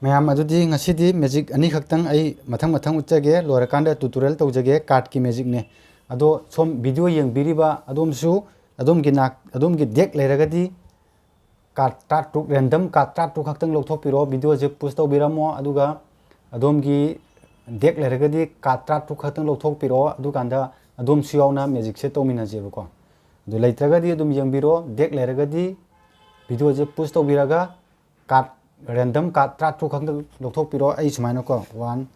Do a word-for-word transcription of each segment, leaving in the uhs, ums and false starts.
ꯃꯌꯥꯝ, ꯑꯗꯨꯗꯤ ꯉꯁꯤꯗꯤ ꯃꯦꯖꯤꯛ ꯑꯅꯤꯈꯛꯇꯪ ꯑꯩ ꯃꯊꯪ ꯃꯊꯪ ꯎꯠꯆꯒꯦ, ꯂꯣꯏꯔꯀꯥꯟꯗ ꯇ꯭ꯌꯨꯇꯣꯔꯤꯌꯦꯜ ꯇꯧꯖꯒꯦ꯫ ꯀꯥꯔꯠꯀꯤ ꯃꯦꯖꯤꯛꯅꯦ꯫ ꯑꯗꯣ ꯁꯣꯝ ꯚꯤꯗꯤꯑꯣ ꯌꯦꯡꯕꯤꯔꯤꯕ ꯑꯗꯣꯝꯁꯨ ꯑꯗꯣꯝꯒꯤ ꯅꯥꯛ-, ꯑꯗꯣꯝꯒꯤ ꯗꯦꯛ ꯂꯩꯔꯒꯗꯤ ꯀꯥꯔꯠ ꯇꯔꯥꯇꯔꯨꯛ, ꯔꯦꯟꯗꯝ ꯀꯥꯔꯠ ꯇꯔꯥꯇꯔꯨꯛ ꯈꯛꯇꯪ ꯂꯧꯊꯣꯛꯄꯤꯔꯣ꯫ ꯚꯤꯗꯤꯑꯣꯁꯦ ꯄꯣꯖ ꯇꯧꯕꯤꯔꯝꯃꯣ, ꯑꯗꯨꯒ ꯑꯗꯣꯝꯒꯤ ꯗꯦꯛ ꯂꯩꯔꯒꯗꯤ ꯀꯥꯔꯠ ꯇꯔꯥꯇꯔꯨꯛ ꯈꯛꯇꯪ ꯂꯧꯊꯣꯛꯄꯤꯔꯣ꯫ ꯑꯗꯨꯀꯥꯟꯗ ꯑꯗꯣꯝꯁꯨ ꯌꯥꯎꯅ ꯃꯦꯖꯤꯛꯁꯦ ꯇꯧꯃꯤꯟꯅꯁꯦꯕꯀꯣ꯫ ꯑꯗꯨ ꯂꯩꯇ꯭ꯔꯒꯗꯤ ꯑꯗꯨꯝ ꯌꯦꯡꯕꯤꯔꯣ꯫ ꯗꯦꯛ ꯂꯩꯔꯒꯗꯤ ꯚꯤꯗꯤꯑꯣꯁꯦ ꯄꯣꯖ ꯇꯧꯕꯤꯔꯒ ꯀꯥꯔꯠ, ꯔꯦꯟꯗꯝ ꯀꯥꯔꯠ ꯇꯔꯥꯇꯔꯨꯛ ꯈꯛꯇꯪ ꯂꯧꯊꯣꯛꯄꯤꯔꯣ꯫ ꯑꯩ ꯁꯨꯃꯥꯏꯅꯀꯣ, one,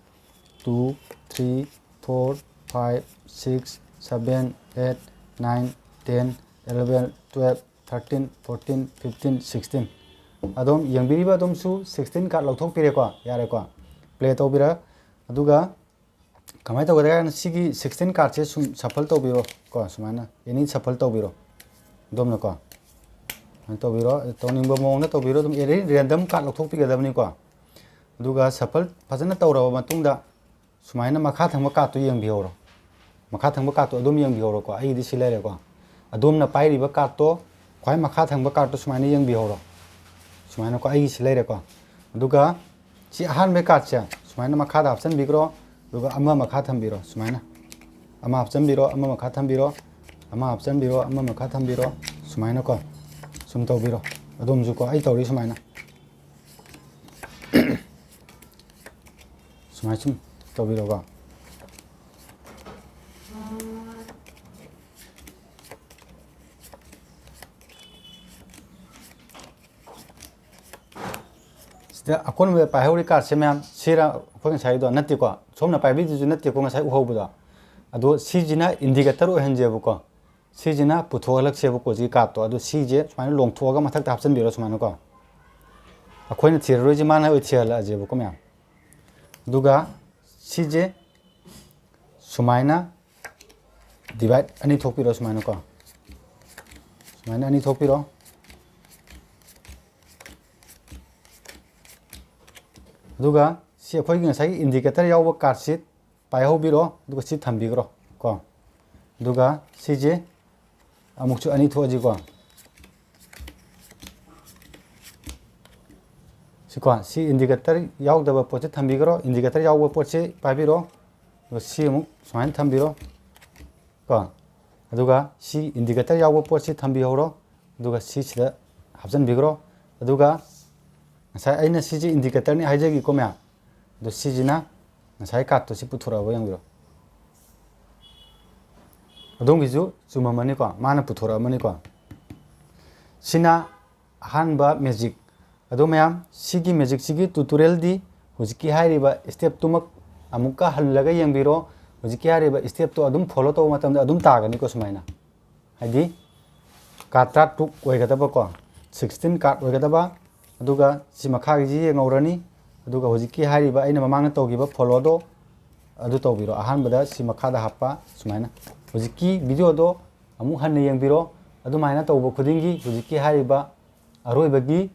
two, three, four, five, six, seven, eight, nine, ten, eleven, twelve, thirteen, fourteen, fifteen, sixteen꯫ ꯑꯗꯨꯝ ꯌꯦꯡꯕꯤꯔꯤꯕ ꯑꯗꯨꯝꯁꯨ sixteen ꯀꯥꯔꯠ ꯂꯧꯊꯣꯛꯄꯤꯔꯦꯀꯣ꯫ ꯌꯥꯔꯦꯀꯣ, ꯄ꯭ꯂꯦ ꯇꯧꯕꯤꯔ꯫ ꯑꯗꯨꯒ ꯀꯃꯥꯏꯅ ꯇꯧꯒꯗ꯭ꯔꯦ ꯍꯥꯏꯅ, ꯁꯤꯒꯤ sixteen ꯀꯥꯔꯠꯁꯦ ꯁꯨꯝ ꯁꯐꯜ ꯇꯧꯕꯤꯔꯣ ꯀꯣ, ꯁꯨꯃꯥꯏꯅ ꯑꯦꯅꯤ ꯁꯐꯜ ꯇꯧꯕꯤꯔꯣ꯫ ꯑꯗꯣꯝꯅꯀꯣ ꯁꯨꯃꯥꯏꯅ ꯇꯧꯕꯤꯔꯣ, ꯇꯧꯅꯤꯡꯕ ꯃꯑꯣꯡꯗ ꯇꯧꯕꯤꯔꯣ꯫ ꯑꯗꯨꯝ ꯑꯦꯅꯤ ꯔꯦꯟꯗꯝ ꯀꯥꯔꯠ ꯂꯧꯊꯣꯛꯄꯤꯒꯗꯕꯅꯤꯀꯣ꯫ ꯑꯗꯨꯒ ꯁꯐꯜ ꯐꯖꯅ ꯇꯧꯔꯕ ꯃꯇꯨꯡꯗ ꯁꯨꯃꯥꯏꯅ ꯃꯈꯥ ꯊꯪꯕ ꯀꯥꯔꯠꯇꯨ ꯌꯦꯡꯕꯤꯍꯧꯔꯣ꯫ ꯃꯈꯥ ꯊꯪꯕ ꯀꯥꯔꯠꯇꯨ ꯑꯗꯨꯝ ꯌꯦꯡꯕꯤꯍꯧꯔꯣꯀꯣ꯫ ꯑꯩꯒꯤꯗꯤ ꯁꯤ ꯂꯩꯔꯦꯀꯣ꯫ ꯑꯗꯣꯝꯅ ꯄꯥꯏꯔꯤꯕ ꯀꯥꯔꯠꯇꯣ, ꯈ꯭ꯋꯥꯏ ꯃꯈꯥ ꯊꯪꯕ ꯀꯥꯔꯠꯇꯣ ꯁꯨꯃꯥꯏꯅ ꯌꯦꯡꯕꯤꯍꯧꯔꯣ꯫ ꯁꯨꯃꯥꯏꯅꯀꯣ, ꯑꯩꯒꯤ ꯁꯤ ꯂꯩꯔꯦꯀꯣ꯫ ꯑꯗꯨꯒ ꯁꯤ ꯑꯍꯥꯟꯕ ꯀꯥꯔꯠꯁꯦ ꯁꯨꯃꯥꯏꯅ ꯃꯈꯥꯗ ꯍꯥꯞꯆꯤꯟꯕꯤꯈ꯭ꯔꯣ꯫ ꯑꯗꯨꯒ ꯑꯃ ꯃꯈꯥ ꯊꯝꯕꯤꯔꯣ꯫ ꯁꯨꯃꯥꯏꯅ ꯑꯃ ꯍꯥꯞꯆꯤꯟꯕꯤꯔꯣ, ꯑꯃ ꯃꯈꯥ ꯊꯝꯕꯤꯔꯣ, ꯑꯃ ꯍꯥꯞꯆꯤꯟꯕꯤꯔꯣ, ꯑꯃ ꯃꯈꯥ ꯊꯝꯕꯤꯔꯣ꯫ ꯁꯨꯃꯥꯏꯅꯀꯣ ꯁꯨꯝ ꯇꯧꯕꯤꯔꯣ꯫ ꯑꯗꯣꯝꯁꯨꯀꯣ, ꯑꯩ ꯇꯧꯔꯤ ꯁꯨꯃꯥꯏꯅ꯫ ꯁꯨꯃꯥꯏꯅ ꯁꯨꯝ ꯇꯧꯕꯤꯔꯣꯀꯣ꯫ ꯁꯤꯗ ꯑꯀꯣꯟꯕꯗ ꯄꯥꯏꯍꯧꯔꯤ ꯀꯥꯔꯠꯁꯦ ꯃꯌꯥꯝ, ꯁꯤꯔ ꯑꯩꯈꯣꯏ ꯉꯁꯥꯏꯗꯣ? ꯅꯠꯇꯦꯀꯣ, ꯁꯣꯝꯅ ꯄꯥꯏꯕꯤꯗꯨꯁꯨ ꯅꯠꯇꯦꯀꯣ, ꯉꯁꯥꯏ ꯎꯍꯧꯕꯗꯣ꯫ ꯑꯗꯣ ꯁꯤꯁꯤꯅ ꯏꯟꯗꯤꯀꯦꯇꯔ ꯑꯣꯏꯍꯟꯁꯦꯕꯀꯣ꯫ ꯁꯤꯁꯤꯅ ꯄꯨꯊꯣꯛꯍꯜꯂꯛꯁꯦꯕꯀꯣ, ꯁꯤ ꯀꯥꯔꯠꯇꯣ꯫ ꯑꯗꯣ ꯁꯤꯁꯦ ꯁꯨꯃꯥꯏꯅ ꯂꯣꯡꯊꯣꯛꯑꯒ ꯃꯊꯛꯇ ꯍꯥꯞꯆꯤꯟꯕꯤꯔꯣ, ꯁꯨꯃꯥꯏꯅꯀꯣ꯫ ꯑꯩꯈꯣꯏꯅ ꯊꯤꯔꯔꯣꯏꯁꯦ, ꯃꯥꯅ ꯑꯣꯏ ꯊꯤꯍꯜꯂꯛꯑꯁꯦꯕꯀꯣ ꯃꯌꯥꯝ꯫ ꯑꯗꯨꯒ ꯁꯤꯁꯦ ꯁꯨꯃꯥꯏꯅ ꯗꯤꯚꯥꯏꯠ ꯑꯅꯤ ꯊꯣꯛꯄꯤꯔꯣ, ꯁꯨꯃꯥꯏꯅꯀꯣ꯫ ꯁꯨꯃꯥꯏꯅ ꯑꯅꯤ ꯊꯣꯛꯄꯤꯔꯣ꯫ ꯑꯗꯨꯒ ꯁꯤ ꯑꯩꯈꯣꯏꯒꯤ ꯉꯁꯥꯏꯒꯤ ꯏꯟꯗꯤꯀꯦꯇꯔ ꯌꯥꯎꯕ ꯀꯥꯔꯠꯁꯤ ꯄꯥꯏꯍꯧꯕꯤꯔꯣ, ꯑꯗꯨꯒ ꯁꯤ ꯊꯝꯕꯤꯈ꯭ꯔꯣ ꯀꯣ꯫ ꯑꯗꯨꯒ ꯁꯤꯁꯦ ꯑꯃꯨꯛꯁꯨ ꯑꯅꯤ ꯊꯣꯛꯑꯁꯤꯀꯣ꯫ ꯁꯤꯀꯣ, ꯁꯤ indicator ꯌꯥꯎꯗꯕ ꯄꯣꯠꯁꯦ ꯊꯝꯕꯤꯈ꯭ꯔꯣ, indicator ꯌꯥꯎꯕ ꯄꯣꯠꯁꯦ ꯄꯥꯏꯕꯤꯔꯣ, ꯑꯗꯨꯒ ꯁꯤ ꯑꯃꯨꯛ ꯁꯨꯃꯥꯏꯅ ꯊꯝꯕꯤꯔꯣ ꯀꯣ꯫ ꯑꯗꯨꯒ ꯁꯤ indicator ꯌꯥꯎꯕ ꯄꯣꯠꯁꯤ ꯊꯝꯕꯤꯍꯧꯔꯣ, ꯑꯗꯨꯒ ꯁꯤꯁꯤꯗ ꯍꯥꯞꯆꯤꯟꯕꯤꯈ꯭ꯔꯣ꯫ ꯑꯗꯨꯒ ꯉꯁꯥꯏ ꯑꯩꯅ ꯁꯤꯁꯦ indicatorꯅꯤ ꯍꯥꯏꯖꯒꯤꯀꯣ ꯃꯌꯥꯝ, ꯑꯗꯣ ꯁꯤꯁꯤꯅ ꯉꯁꯥꯏ cardꯇꯣ ꯁꯤ ꯄꯨꯊꯣꯔꯛꯑꯕ ꯌꯦꯡꯕꯤꯔꯣ꯫ ꯑꯗꯣꯝꯒꯤꯁꯨ ꯆꯨꯝꯃꯝꯃꯅꯤꯀꯣ, ꯃꯥꯅ ꯄꯨꯊꯣꯔꯛꯑꯝꯃꯅꯤꯀꯣ꯫ ꯁꯤꯅ ꯑꯍꯥꯟꯕ magic꯫ ꯑꯗꯣ ꯃꯌꯥꯝ, ꯁꯤꯒꯤ magicꯁꯤꯒꯤ tutorialꯗꯤ ꯍꯧꯖꯤꯛꯀꯤ ꯍꯥꯏꯔꯤꯕ stepꯇꯨꯃꯛ ꯑꯃꯨꯛꯀ ꯍꯜꯂꯒ ꯌꯦꯡꯕꯤꯔꯣ꯫ ꯍꯧꯖꯤꯛꯀꯤ ꯍꯥꯏꯔꯤꯕ stepꯇꯣ ꯑꯗꯨꯝ follow ꯇꯧꯕ ꯃꯇꯝꯗ ꯑꯗꯨꯝ ꯇꯥꯒꯅꯤꯀꯣ ꯁꯨꯃꯥꯏꯅ꯫ ꯍꯥꯏꯗꯤ card ꯇꯔꯥꯇꯔꯨꯛ ꯑꯣꯏꯒꯗꯕꯀꯣ, sixteen card ꯑꯣꯏꯒꯗꯕ꯫ ꯑꯗꯨꯒ ꯁꯤ ꯃꯈꯥꯒꯤꯁꯤ ꯌꯦꯡꯍꯧꯔꯅꯤ꯫ ꯑꯗꯨꯒ ꯍꯧꯖꯤꯛꯀꯤ ꯍꯥꯏꯔꯤꯕ ꯑꯩꯅ ꯃꯃꯥꯡꯗ ꯇꯧꯈꯤꯕ followꯗꯣ ꯑꯗꯨ ꯇꯧꯕꯤꯔꯣ꯫ ꯑꯍꯥꯟꯕꯗ ꯁꯤ ꯃꯈꯥꯗ ꯍꯥꯞꯄ ꯁꯨꯃꯥꯏꯅ꯫ ꯍꯧꯖꯤꯛꯀꯤ videoꯗꯣ ꯑꯃꯨꯛ ꯍꯟꯅ ꯌꯦꯡꯕꯤꯔꯣ꯫ ꯑꯗꯨꯃꯥꯏꯅ ꯇꯧꯕ ꯈꯨꯗꯤꯡꯒꯤ ꯍꯧꯖꯤꯛꯀꯤ ꯍꯥꯏꯔꯤꯕ ꯑꯔꯣꯏꯕꯒꯤ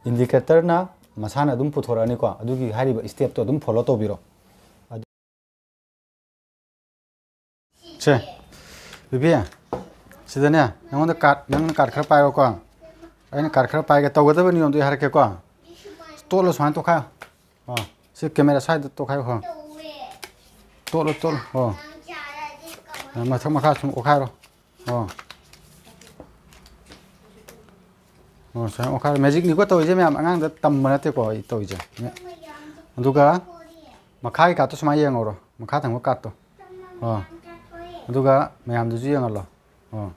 indicatorꯅ ꯃꯁꯥꯅ ꯑꯗꯨꯝ ꯄꯨꯊꯣꯔꯛꯑꯅꯤꯀꯣ꯫ ꯑꯗꯨꯒꯤ ꯍꯥꯏꯔꯤꯕ stepꯇꯣ ꯑꯗꯨꯝ follow ꯇꯧꯕꯤꯔꯣ꯫ ꯑꯗꯨ ꯁꯦ, ꯕꯤꯕꯤ, ꯁꯤꯗꯅꯦ, ꯅꯪꯉꯣꯟꯗ card, ꯅꯪꯅ card ꯈꯔ ꯄꯥꯏꯔꯣꯀꯣ꯫ ꯑꯩꯅ card ꯈꯔ ꯄꯥꯏꯒꯦ꯫ ꯇꯧꯒꯗꯕ ꯅꯤꯌꯣꯝꯗꯣ ꯑꯩ ꯍꯥꯏꯔꯛꯀꯦꯀꯣ꯫ ꯇꯣꯠꯂꯣ, ꯁꯨꯃꯥꯏꯅ ꯇꯣꯠꯈꯥꯏꯌꯣ꯫ ꯑꯣ, ꯁꯤ camera side ꯇꯣꯠꯈꯥꯏꯌꯣ꯫ ꯍꯣ, ꯇꯣꯠꯂꯣ, ꯇꯣꯠꯂꯣ꯫ ꯑꯣ, ꯃꯊꯛ ꯃꯈꯥ ꯁꯨꯝ ꯑꯣꯠꯈꯥꯏꯔꯣ꯫ ꯑꯣ꯫ ꯑꯣ, ꯁꯨꯃꯥꯏꯅ ꯑꯣꯠꯈꯥꯏꯔꯣ꯫ Magicꯅꯤꯀꯣ ꯇꯧꯔꯤꯁꯦ ꯃꯌꯥꯝ, ꯑꯉꯥꯡꯗ ꯇꯝꯕ ꯅꯠꯇꯦꯀꯣ ꯑꯩ ꯇꯧꯔꯤꯁꯦ꯫ ꯑꯗꯨꯒ ꯃꯈꯥꯒꯤ cardꯇꯣ ꯁꯨꯃꯥꯏꯅ ꯌꯦꯡꯍꯧꯔꯣ, ꯃꯈꯥ ꯊꯪꯕ cardꯇꯣ꯫ ꯑꯣ꯫ ꯑꯗꯨꯒ ꯃꯌꯥꯝꯗꯨꯁꯨ ꯌꯦꯡꯍꯜꯂꯣ꯫ ꯑꯣ꯫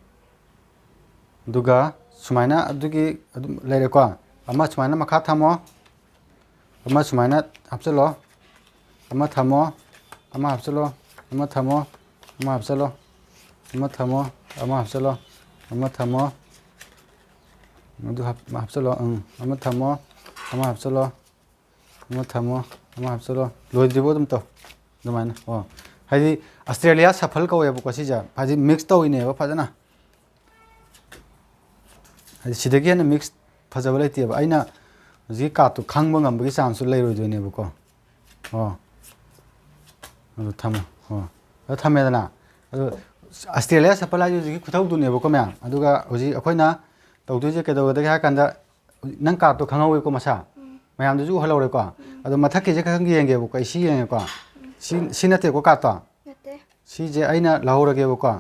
ꯑꯗꯨꯒ ꯁꯨꯃꯥꯏꯅ ꯑꯗꯨꯒꯤ ꯑꯗꯨꯝ ꯂꯩꯔꯦꯀꯣ꯫ ꯑꯃ ꯁꯨꯃꯥꯏꯅ ꯃꯈꯥ ꯊꯝꯃꯣ꯫ ꯑꯃ ꯁꯨꯃꯥꯏꯅ ꯍꯥꯞꯆꯤꯜꯂꯣ꯫ ꯑꯃ ꯊꯝꯃꯣ꯫ ꯑꯃ ꯍꯥꯞꯆꯤꯜꯂꯣ꯫ ꯑꯃ ꯊꯝꯃꯣ꯫ ꯑꯃ ꯍꯥꯞꯆꯤꯜꯂꯣ꯫ ꯑꯃ ꯊꯝꯃꯣ꯫ ꯑꯃ ꯍꯥꯞꯆꯤꯜꯂꯣ꯫ ꯑꯃ ꯊꯝꯃꯣ꯫ ꯑꯗꯨ ꯍꯥꯞ-, ꯍꯥꯞꯆꯤꯜꯂꯣ꯫ ꯎꯝ꯫ ꯑꯃ ꯊꯝꯃꯣ꯫ ꯑꯃ ꯍꯥꯞꯆꯤꯜꯂꯣ꯫ ꯑꯃ ꯊꯝꯃꯣ꯫ ꯑꯃ ꯍꯥꯞꯆꯤꯜꯂꯣ꯫ ꯂꯣꯏꯗ꯭ꯔꯤꯕꯣ ꯑꯗꯨꯝ ꯇꯧ꯫ ꯑꯗꯨꯃꯥꯏꯅ꯫ ꯑꯣ꯫ ꯍꯥꯏꯗꯤ Australia shuffle ꯀꯧꯋꯦꯕꯀꯣ ꯁꯤꯁꯦ꯫ ꯍꯥꯏꯗꯤ mix ꯇꯧꯔꯤꯅꯦꯕ ꯐꯖꯅ꯫ ꯍꯥꯏꯗꯤ ꯁꯤꯗꯒꯤ ꯍꯦꯟꯅ mix ꯐꯖꯕ ꯂꯩꯇꯦꯕ꯫ ꯑꯩꯅ ꯍꯧꯖꯤꯛꯀꯤ cardꯇꯣ ꯈꯪꯕ ꯉꯝꯕꯒꯤ chanceꯁꯨ ꯂꯩꯔꯣꯏꯗꯣꯏꯅꯦꯕꯀꯣ꯫ ꯑꯣ꯫ ꯑꯗꯨ ꯊꯝꯃꯣ꯫ ꯑꯣ꯫ ꯑꯗꯨ ꯊꯝꯃꯦꯗꯅ꯫ ꯑꯗꯨ Australia shuffle ꯍꯥꯏꯁꯦ ꯍꯧꯖꯤꯛꯀꯤ ꯈꯨꯇꯧꯗꯨꯅꯦꯕꯀꯣ ꯃꯌꯥꯝ꯫ ꯑꯗꯨꯒ ꯍꯧꯖꯤꯛ ꯑꯩꯈꯣꯏꯅ ꯇꯧꯗꯣꯏꯁꯦ ꯀꯩꯗꯧꯒꯗꯒꯦ ꯍꯥꯏ ꯀꯥꯟꯗ, ꯅꯪ cardꯇꯣ ꯈꯪꯍꯧꯋꯤꯀꯣ ꯃꯁꯥ? ꯎꯝ꯫ ꯃꯌꯥꯝꯗꯨꯁꯨ ꯎꯍꯜꯍꯧꯔꯦꯀꯣ꯫ ꯑꯗꯣ ꯃꯊꯛꯀꯤꯁꯦ ꯈꯛꯇꯪ ꯌꯦꯡꯒꯦꯕꯀꯣ, ꯑꯩ ꯁꯤ ꯌꯦꯡꯉꯦꯀꯣ꯫ ꯁꯤ, ꯁꯤ ꯅꯠꯇꯦꯀꯣ cardꯇꯣ? ꯅꯠꯇꯦ꯫ ꯁꯤꯁꯦ ꯑꯩꯅ ꯂꯧꯍꯧꯔꯒꯦꯕꯀꯣ꯫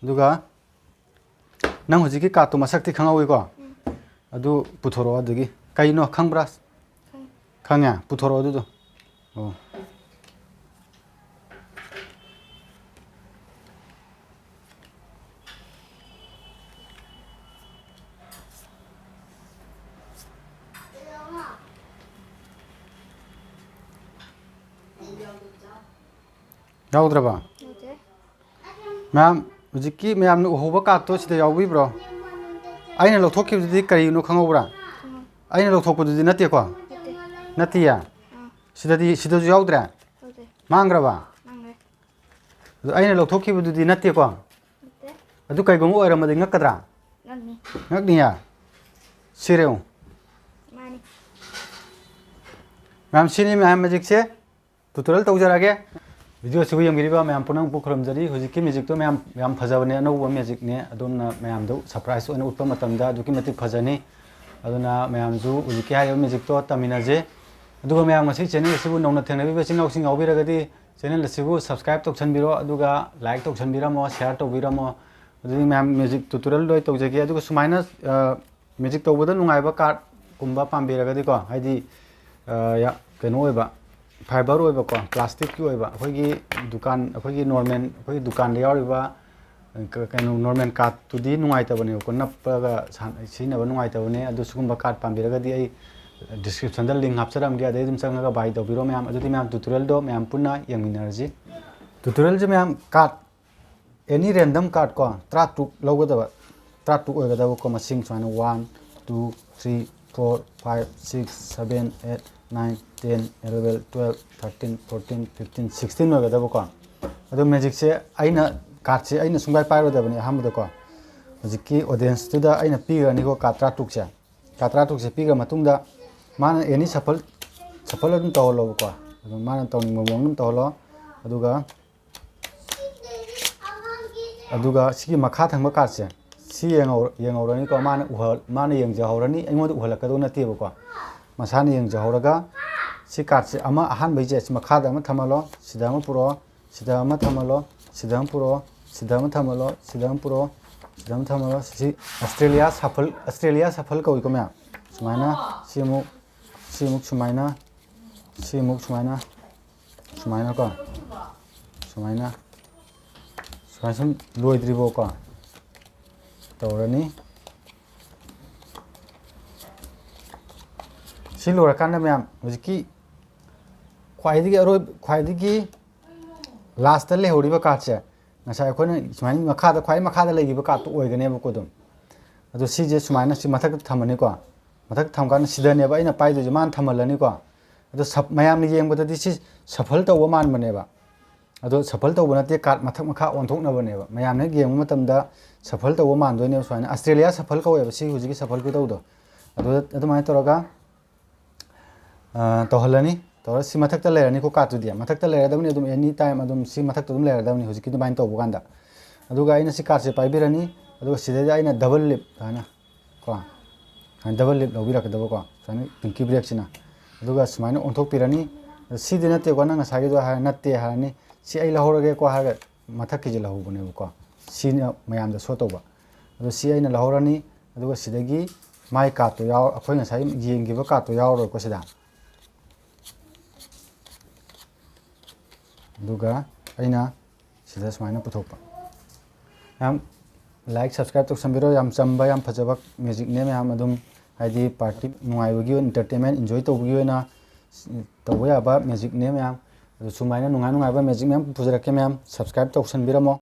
ꯑꯗꯨꯒ ꯅꯪ ꯍꯧꯖꯤꯛꯀꯤ cardꯇꯣ ꯃꯁꯛꯇꯤ ꯈꯪꯍꯧꯋꯤꯀꯣ? ꯑꯗꯨ ꯄꯨꯊꯣꯔꯛꯑꯣ ꯑꯗꯨꯒꯤ꯫ ꯀꯩꯅꯣ ꯈꯪꯕ꯭ꯔꯥ? ꯈꯪꯉꯦ꯫ ꯄꯨꯊꯣꯔꯛꯑꯣ ꯑꯗꯨꯗꯣ꯫ ꯑꯣ꯫ ꯌꯥꯎꯗ꯭ꯔꯕ? ꯌꯥꯎꯗꯦ꯫ ꯃꯌꯥꯝ, ꯍꯧꯖꯤꯛꯀꯤ ꯃꯌꯥꯝꯅ ꯎꯍꯧꯕ cardꯇꯣ ꯁꯤꯗ ꯌꯥꯎꯕꯤꯕ꯭ꯔꯣ? ꯑꯩꯅ ꯂꯧꯊꯣꯛꯈꯤꯕꯗꯨꯗꯤ ꯀꯔꯤꯅꯣ ꯈꯪꯍꯧꯕ꯭ꯔꯥ? ꯈꯪꯍꯧ-, ꯑꯩꯅ ꯂꯧꯊꯣꯛꯄꯗꯨꯗꯤ ꯅꯠꯇꯦꯀꯣ? ꯅꯠꯇꯦ꯫ ꯅꯠꯇꯤꯌꯦ? ꯑꯥ꯫ ꯁꯤꯗꯗꯤ, ꯁꯤꯗꯁꯨ ꯌꯥꯎꯗ꯭ꯔꯦ? ꯌꯥꯎꯗꯦ꯫ ꯃꯥꯡꯈ꯭ꯔꯕ? ꯃꯥꯡꯈ꯭ꯔꯦ꯫ ꯑꯗꯨ ꯑꯩꯅ ꯂꯧꯊꯣꯛꯈꯤꯕꯗꯨꯗꯤ ꯅꯠꯇꯦꯀꯣ? ꯅꯠꯇꯦ꯫ ꯑꯗꯨ ꯀꯩꯒꯨꯝꯕ ꯑꯣꯏꯔꯝꯃꯗꯤ ꯉꯛꯀꯗ꯭ꯔꯥ? ꯉꯛꯅꯤ꯫ ꯉꯛꯅꯤꯌꯦ? ꯁꯤꯔꯦ ꯌꯦꯡꯉꯨ꯫ ꯃꯥꯅꯤ꯫ ꯃꯌꯥꯝ ꯁꯤꯅꯤ ꯃꯌꯥꯝ magicꯁꯦ꯫ Tutorial ꯇꯧꯖꯔꯒꯦ꯫ Videoꯁꯤꯕꯨ ꯌꯦꯡꯕꯤꯔꯤꯕ ꯃꯌꯥꯝ ꯄꯨꯝꯅꯃꯛꯄꯨ ꯈꯨꯔꯨꯝꯖꯔꯤ꯫ ꯍꯧꯖꯤꯛꯀꯤ magicꯇꯣ ꯃꯌꯥꯝ ꯌꯥꯝ ꯐꯖꯕꯅꯦ, ꯑꯅꯧꯕ magicꯅꯦ, ꯑꯗꯣꯝꯅ ꯃꯌꯥꯝꯗ surprise ꯑꯣꯏꯅ ꯎꯠꯄ ꯃꯇꯝꯗ ꯑꯗꯨꯛꯀꯤ ꯃꯇꯤꯛ ꯐꯖꯅꯤ꯫ ꯑꯗꯨꯅ ꯃꯌꯥꯝꯁꯨ ꯍꯧꯖꯤꯛꯀꯤ ꯍꯥꯏꯔꯤꯕ magicꯇꯣ ꯇꯝꯃꯤꯟꯅꯁꯦ꯫ ꯑꯗꯨꯒ ꯃꯌꯥꯝ ꯉꯁꯤ channel ꯑꯁꯤꯕꯨ ꯅꯧꯅ ꯊꯦꯡꯅꯕꯤꯕ ꯏꯆꯤꯟ ꯏꯅꯥꯎꯁꯤꯡ ꯌꯥꯎꯕꯤꯔꯒꯗꯤ channel ꯑꯁꯤꯕꯨ subscribe ꯇꯧꯁꯟꯕꯤꯔꯣ, ꯑꯗꯨꯒ like ꯇꯧꯁꯟꯕꯤꯔꯝꯃꯣ, share ꯇꯧꯕꯤꯔꯝꯃꯣ꯫ ꯑꯗꯨꯗꯤ ꯃꯌꯥꯝ magic tutorial ꯂꯣꯏ ꯇꯧꯖꯒꯦ꯫ ꯑꯗꯨꯒ ꯁꯨꯃꯥꯏꯅ, ꯑ, magic ꯇꯧꯕꯗ ꯅꯨꯡꯉꯥꯏꯕ cardꯀꯨꯝꯕ ꯄꯥꯝꯕꯤꯔꯒꯗꯤꯀꯣ, ꯍꯥꯏꯗꯤ, ꯑ, ꯌꯥ-, ꯀꯩꯅꯣ ꯑꯣꯏꯕ, fiber ꯑꯣꯏꯕꯀꯣ, plasticꯀꯤ ꯑꯣꯏꯕ, ꯑꯩꯈꯣꯏꯒꯤ ꯗꯨꯀꯥꯟ, ꯑꯩꯈꯣꯏꯒꯤ normal, ꯑꯩꯈꯣꯏꯒꯤ ꯗꯨꯀꯥꯟꯗ ꯌꯥꯎꯔꯤꯕ, ꯀ-, ꯀꯩꯅꯣ, normal cardꯇꯨꯗꯤ ꯅꯨꯡꯉꯥꯏꯇꯕꯅꯦꯕꯀꯣ, ꯅꯞꯄꯒ ꯁꯥꯟ-, ꯁꯤꯖꯤꯟꯅꯕ ꯅꯨꯡꯉꯥꯏꯇꯕꯅꯦ꯫ ꯑꯗꯨ ꯁꯤꯒꯨꯝꯕ card ꯄꯥꯝꯕꯤꯔꯒꯗꯤ ꯑꯩ descriptionꯗ link ꯍꯥꯞꯆꯔꯝꯒꯦ, ꯑꯗꯩ ꯑꯗꯨꯝ ꯆꯪꯉꯒ buy ꯇꯧꯕꯤꯔꯣ ꯃꯌꯥꯝ꯫ ꯑꯗꯨꯗꯤ ꯃꯌꯥꯝ tutorialꯗꯣ ꯃꯌꯥꯝ ꯄꯨꯟꯅ ꯌꯦꯡꯃꯤꯟꯅꯔꯁꯤ꯫ Tutorialꯁꯦ ꯃꯌꯥꯝ card any random card ꯀꯣ, ꯇꯔꯥꯇꯔꯨꯛ ꯂꯧꯒꯗꯕ, ꯇꯔꯥꯇꯔꯨꯛ ꯑꯣꯏꯒꯗꯕꯀꯣ, ꯃꯁꯤꯡ ꯁꯨꯃꯥꯏꯅ one, two, three, four, five, six, seven, eight, nine, ten, eleven, twelve, thirteen, fourteen, fifteen, sixteen ꯑꯣꯏꯒꯗꯕꯀꯣ꯫ ꯑꯗꯣ magicꯁꯦ ꯑꯩꯅ, cardꯁꯦ ꯑꯩꯅ ꯁꯨꯡꯄꯥꯏ ꯄꯥꯏꯔꯣꯏꯗꯕꯅꯤ ꯑꯍꯥꯟꯕꯗꯀꯣ꯫ ꯍꯧꯖꯤꯛꯀꯤ audienceꯇꯨꯗ ꯑꯩꯅ ꯄꯤꯈ꯭ꯔꯅꯤꯀꯣ card ꯇꯔꯥꯇꯔꯨꯛꯁꯦ꯫ Card ꯇꯔꯥꯇꯔꯨꯛꯁꯦ ꯄꯤꯈ꯭ꯔ ꯃꯇꯨꯡꯗ ꯃꯥꯅ any shuffle, shuffle ꯑꯗꯨꯝ ꯇꯧꯍꯜꯂꯣꯕꯀꯣ꯫ ꯑꯗꯨꯝ ꯃꯥꯅ ꯇꯧꯅꯤꯡꯕ ꯃꯑꯣꯡ ꯑꯗꯨꯝ ꯇꯧꯍꯜꯂꯣ꯫ ꯑꯗꯨꯒ ꯑꯗꯨꯒ ꯁꯤꯒꯤ ꯃꯈꯥ ꯊꯪꯕ cardꯁꯦ, ꯁꯤ ꯌꯦꯡꯍꯧ-, ꯌꯦꯡꯍꯧꯔꯅꯤꯀꯣ, ꯃꯥꯅ ꯎꯍꯜ-, ꯃꯥꯅ ꯌꯦꯡꯖꯍꯧꯔꯅꯤ, ꯑꯩꯉꯣꯟꯗ ꯎꯍꯜꯂꯛꯀꯗꯧ ꯅꯠꯇꯦꯕꯀꯣ꯫ ꯃꯁꯥꯅ ꯌꯦꯡꯖꯍꯧꯔꯒ ꯁꯤ cardꯁꯦ ꯑꯃ ꯑꯍꯥꯟꯕꯩꯁꯦ ꯁꯤ ꯃꯈꯥꯗ ꯑꯃ ꯊꯝꯍꯜꯂꯣ, ꯁꯤꯗ ꯑꯃ ꯄꯨꯔꯛꯑꯣ, ꯁꯤꯗ ꯑꯃ ꯊꯝꯍꯜꯂꯣ, ꯁꯤꯗ ꯑꯃ ꯄꯨꯔꯛꯑꯣ, ꯁꯤꯗ ꯑꯃ ꯊꯝꯍꯜꯂꯣ, ꯁꯤꯗ ꯑꯃ ꯄꯨꯔꯛꯑꯣ, ꯁꯤꯗ ꯑꯃ ꯊꯝꯍꯜꯂꯣ꯫ ꯁꯤ Australia shuffle, Australia shuffle ꯀꯧꯏꯀꯣ ꯃꯌꯥꯝ꯫ ꯁꯨꯃꯥꯏꯅ ꯁꯤ ꯑꯃꯨꯛ, ꯁꯤ ꯑꯃꯨꯛ ꯁꯨꯃꯥꯏꯅ, ꯁꯤ ꯑꯃꯨꯛ ꯁꯨꯃꯥꯏꯅ, ꯁꯨꯃꯥꯏꯅꯀꯣ, ꯁꯨꯃꯥꯏꯅ, ꯁꯨꯃꯥꯏꯅ ꯁꯨꯝ ꯂꯣꯏꯗ꯭ꯔꯤꯕꯣꯀꯣ ꯇꯧꯔꯅꯤ꯫ ꯁꯤ ꯂꯣꯏꯔꯀꯥꯟꯗ ꯃꯌꯥꯝ ꯍꯧꯖꯤꯛꯀꯤ ꯈ꯭ꯋꯥꯏꯗꯒꯤ ꯑꯔꯣꯏꯕ, ꯈ꯭ꯋꯥꯏꯗꯒꯤ lastꯇ ꯂꯩꯍꯧꯔꯤꯕ cardꯁꯦ ꯉꯁꯥꯏ ꯑꯩꯈꯣꯏꯅ ꯁꯨꯃꯥꯏꯅ ꯃꯈꯥꯗ, ꯈ꯭ꯋꯥꯏ ꯃꯈꯥꯗ ꯂꯩꯈꯤꯕ cardꯇꯣ ꯑꯣꯏꯒꯅꯦꯕꯀꯣ ꯑꯗꯨꯝ꯫ ꯑꯗꯣ ꯁꯤꯁꯦ ꯁꯨꯃꯥꯏꯅ ꯁꯤ ꯃꯊꯛꯇ ꯊꯝꯃꯅꯤꯀꯣ꯫ ꯃꯊꯛꯇ ꯊꯝꯀꯥꯟꯗ ꯁꯤꯗꯅꯦꯕ ꯑꯩꯅ ꯄꯥꯏꯗꯣꯏꯁꯦ, ꯃꯥꯅ ꯊꯝꯍꯜꯂꯅꯤꯀꯣ꯫ ꯑꯗꯣ ꯁꯞ-, ꯃꯌꯥꯝꯅ ꯌꯦꯡꯕꯗꯗꯤ ꯁꯤ shuffle ꯇꯧꯕ ꯃꯥꯟꯕꯅꯦꯕ꯫ ꯑꯗꯣ shuffle ꯇꯧꯕ ꯅꯠꯇꯦ, card ꯃꯊꯛ ꯃꯈꯥ ꯑꯣꯟꯊꯣꯛꯅꯕꯅꯦꯕ꯫ ꯃꯌꯥꯝꯅ ꯍꯦꯛ ꯌꯦꯡꯕ ꯃꯇꯝꯗ shuffle ꯇꯧꯕ ꯃꯥꯟꯗꯣꯏꯅꯦꯕ ꯁꯨꯃꯥꯏꯅ꯫ Australia shuffle ꯀꯧꯋꯦꯕ ꯁꯤ ꯍꯧꯖꯤꯛꯀꯤ shuffle ꯈꯨꯇꯧꯗꯣ꯫ ꯑꯗꯨ ꯑꯗꯨꯃꯥꯏꯅ ꯇꯧꯔꯒ, ꯑ, ꯇꯧꯍꯜꯂꯅꯤ꯫ ꯇꯧꯔ ꯁꯤ ꯃꯊꯛꯇ ꯂꯩꯔꯅꯤꯀꯣ cardꯇꯨꯗꯤ꯫ ꯃꯊꯛꯇ ꯂꯩꯔꯗꯕꯅꯤ ꯑꯗꯨꯝ, any time ꯑꯗꯨꯝ ꯁꯤ ꯃꯊꯛꯇ ꯑꯗꯨꯝ ꯂꯩꯔꯗꯕꯅꯤ ꯍꯧꯖꯤꯛꯀꯤ ꯑꯗꯨꯃꯥꯏꯅ ꯇꯧꯕ ꯀꯥꯟꯗ꯫ ꯑꯗꯨꯒ ꯑꯩꯅ ꯁꯤ cardꯁꯦ ꯄꯥꯏꯕꯤꯔꯅꯤ, ꯑꯗꯨꯒ ꯁꯤꯗꯩꯗ ꯑꯩꯅ double leap ꯍꯥꯏꯅ ꯀꯣ, ꯁꯨꯃꯥꯏꯅ double leap ꯂꯧꯕꯤꯔꯛꯀꯗꯕꯀꯣ, ꯁꯨꯃꯥꯏꯅ pinky breakꯁꯤꯅ꯫ ꯑꯗꯨꯒ ꯁꯨꯃꯥꯏꯅ ꯑꯣꯟꯊꯣꯛꯄꯤꯔꯅꯤ꯫ ꯑꯗꯣ ꯁꯤꯗꯤ ꯅꯠꯇꯦꯀꯣ, ꯅꯪ ꯉꯁꯥꯏꯒꯤꯗꯣ ꯍꯥꯏꯔ ꯅꯠꯇꯦ ꯍꯥꯏꯔꯅꯤ꯫ ꯁꯤ ꯑꯩ ꯂꯧꯍꯧꯔꯒꯦꯀꯣ ꯍꯥꯏꯔꯒ ꯃꯊꯛꯀꯤꯁꯦ ꯂꯧꯍꯧꯕꯅꯦꯕꯀꯣ꯫ ꯁꯤꯅ ꯃꯌꯥꯝꯗ show ꯇꯧꯕ꯫ ꯑꯗꯣ ꯁꯤ ꯑꯩꯅ ꯂꯧꯍꯧꯔꯅꯤ꯫ ꯑꯗꯨꯒ ꯁꯤꯗꯒꯤ ꯃꯥꯏ cardꯇꯣ ꯌꯥꯎ-, ꯑꯩꯈꯣꯏ ꯉꯁꯥꯏ ꯌꯦꯡꯈꯤꯕ cardꯇꯣ ꯌꯥꯎꯔꯔꯣꯏꯀꯣ ꯁꯤꯗ꯫ ꯑꯗꯨꯒ ꯑꯩꯅ ꯁꯤꯗ ꯁꯨꯃꯥꯏꯅ ꯄꯨꯊꯣꯛꯄ꯫ ꯃꯌꯥꯝ like, subscribe ꯇꯧꯁꯟꯕꯤꯔꯣ꯫ ꯌꯥꯝ ꯆꯝꯕ, ꯌꯥꯝ ꯐꯖꯕ magicꯅꯦ ꯃꯌꯥꯝ꯫ ꯑꯗꯨꯝ ꯍꯥꯏꯗꯤ party ꯅꯨꯡꯉꯥꯏꯕꯒꯤ ꯑꯣꯏꯅ, entertainment enjoy ꯇꯧꯕꯒꯤ ꯑꯣꯏꯅ ꯇꯧꯕ ꯌꯥꯕ magicꯅꯦ ꯃꯌꯥꯝ꯫ ꯑꯗꯨ ꯁꯨꯃꯥꯏꯅ ꯅꯨꯡꯉꯥꯏ ꯅꯨꯡꯉꯥꯏꯕ magic ꯃꯌꯥꯝ ꯄꯨꯊꯣꯔꯛꯀꯦ ꯃꯌꯥꯝ꯫ Subscribe ꯇꯧꯁꯟꯕꯤꯔꯝꯃꯣ꯫